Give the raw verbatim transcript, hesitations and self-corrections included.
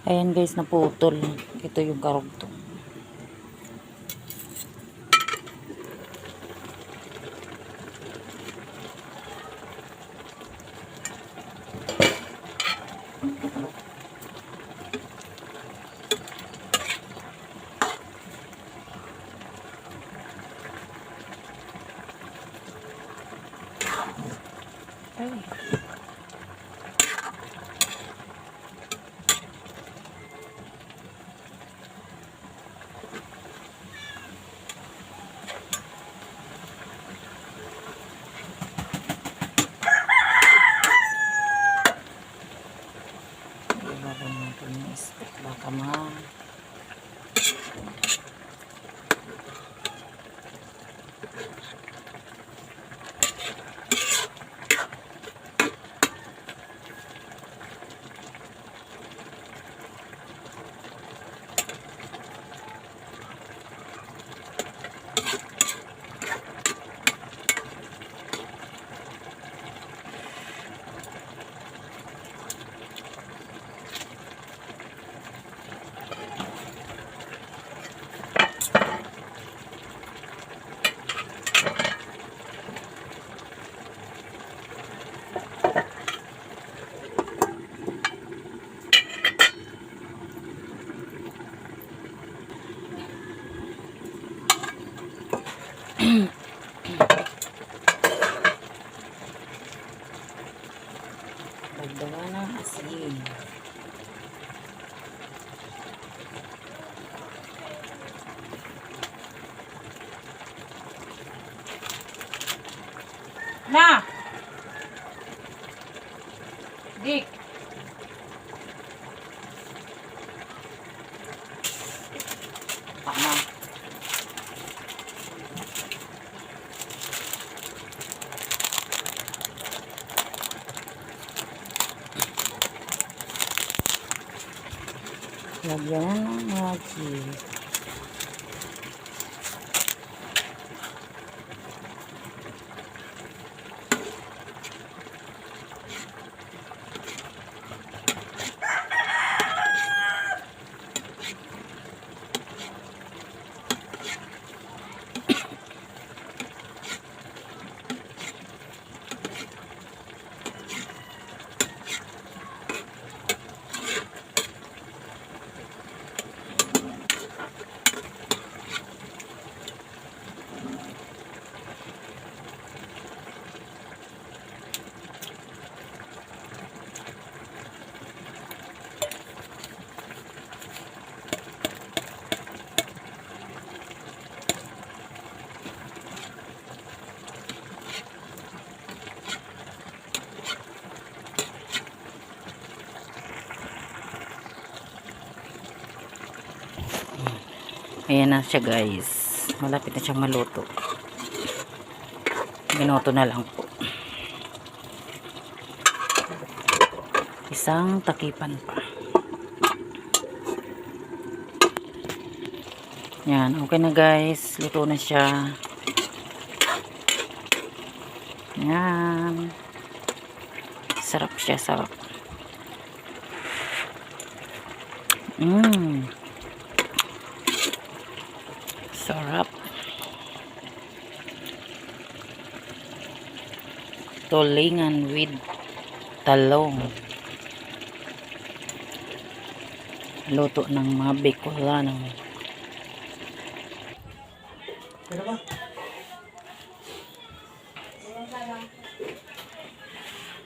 Ayan guys, naputol. Ito yung karugtong. Ay. Ibabaw natin yung stick. Baka ma- Dagdagan ng asin. Na! Dik! Tama. Lagyan na ng mga cheese. Ayan na siya, guys. Malapit na siyang maluto. Minuto na lang po. Isang takipan pa. Yan, okay na guys. Luto na siya. Yan. Sarap siya, sarap. Mm. Sarap. Tulingan with talong. Luto ng mga Bicolano. Ano ba?